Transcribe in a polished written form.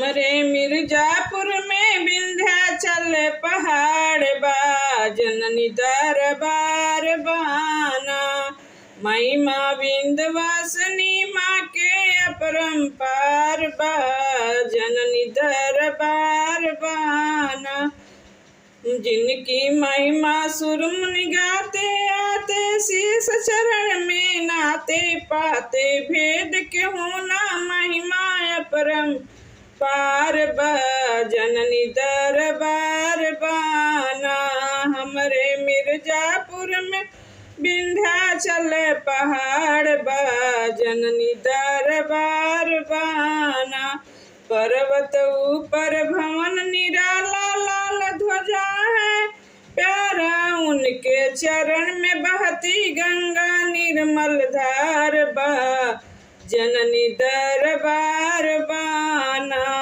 हमरे मिर्जापुर में विंध्याचल पहाड़ बा, जननी दरबार बाना। महिमा विंध्यवासिनी माँ के अपरंपार बा, जननी दरबार बाना। जिनकी महिमा सुरमुनि गाते आते, शीस चरण में नाते पाते, भेद के होना महिमा अपरम पार बा, जननी दरबार बाना। हमरे मिर्जापुर में विंध्याचल पहाड़ बा, जननी दरबार बाना। पर्वत ऊपर भवन निराला लाल ध्वजा है प्यारा, उनके चरण में बहती गंगा निर्मल धार बा, जननी दरबार बाना।